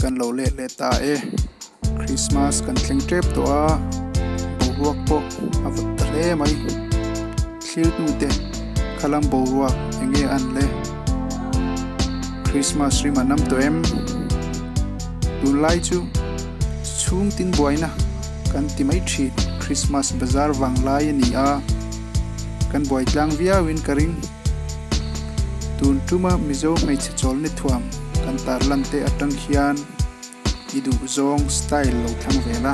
kan lo let leh ta e. Christmas kan thleng tep tawh a, boruak pawh a vawt ta hle mai. Thlirtute khalam boruak eng nge an le? Christmas rim an am tawh em? Tunlai chu chhung tin buaina kan ti mai thin. Christmas bazar vang lai a ni a, kan buai tlang viauin ka ring. Tun tuma Mizo hmeichhe chawlni thuam kan tarlan te atang hian i duh zawng style lo thlang ve la,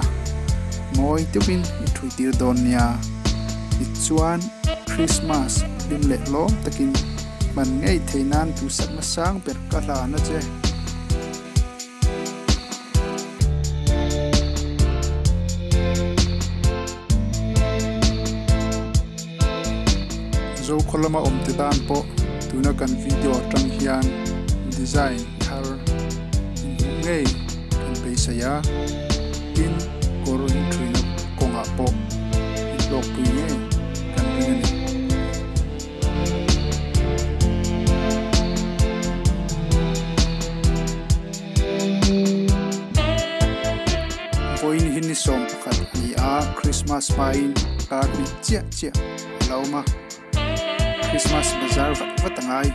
mawi deuhin i thui tir dawn nia. Tichuan Christmas hlim leh hlawm takin hman ngei thei nan duhsakna sang ber ka hlan a che. Zokhaw lama awm te tan pawh tuna kan video atang hian design thar inhmuh ngei kan beisei a, tin kawr inthuina kawngah pawh inhlawkpui ngei kan ring a ni. Vawiin hi ni 11 a ni a, Christmas hmain kar hnih chiah chiah a lo awm a, Christmas bazar vat vat a ngai.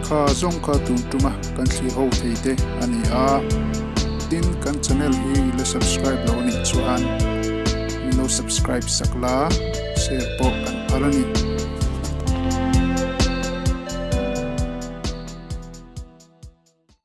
Kha zawng kha tun tuma kan thlir ho thei te a ni a, tin kan channel hi la subscribe lo anih chuan min lo subscribe sak la, share pawh kan phal a ni.